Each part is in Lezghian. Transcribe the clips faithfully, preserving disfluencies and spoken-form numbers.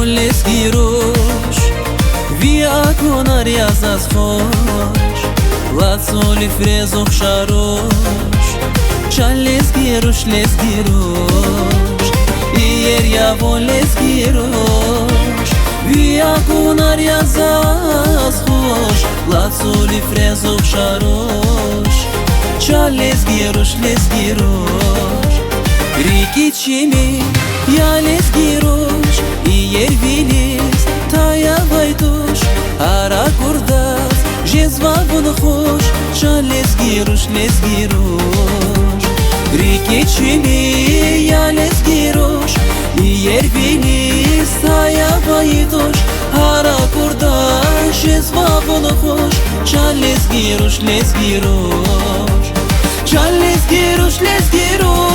Лезги руш, ви акунар я заз хуш, лацу лифрез ухшар руш, чан лезги руш, лезги руш. Иер я вун, лезги руш, ви акунар я заз хуш, лацу лифрез ухшар руш, чан лезги руш, лезги руш. РикӀи чими я лезги руш, иер вилиз таяй авай туш, гьар акурдаз жезва вун хуш, чан лезги руш, лезги руш. РикӀи чими я лезги руш, иер вилиз таяй авай туш, гьар акурдаз жезва вун хуш, чан лезги руш, лезги руш. Чан лезги руш, лезги руш.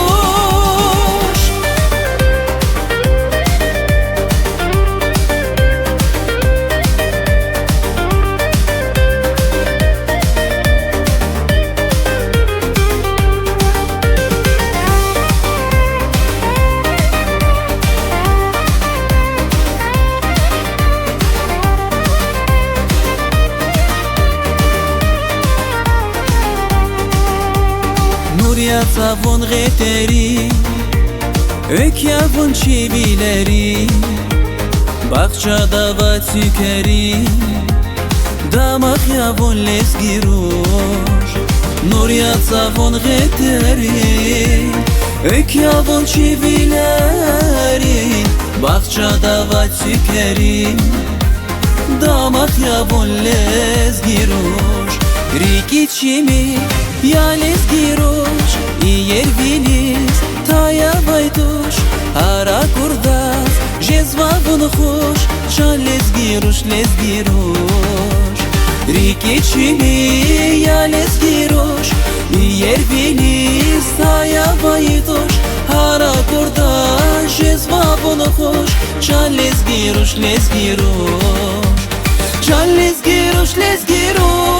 Нур яз вун гъетерин, экв я вун чи вилерин, бахчада авай цуькверин, дамах я вун, лезги руш. Нур яз вун гъетерин, экв я вун чи вилерин, бахчада авай цуькверин, дамах я вун, лезги руш. РикӀи чими я лезги руш, иер вилиз таяй авай туш, гьар акурдаз жезва вун хуш, чан лезги руш, лезги руш. РикӀи чими я лезги руш, иер вилиз таяй авай туш, гьар акурдаз жезва вун хуш, чан лезги руш, лезги руш. Чан лезги руш, лезги руш.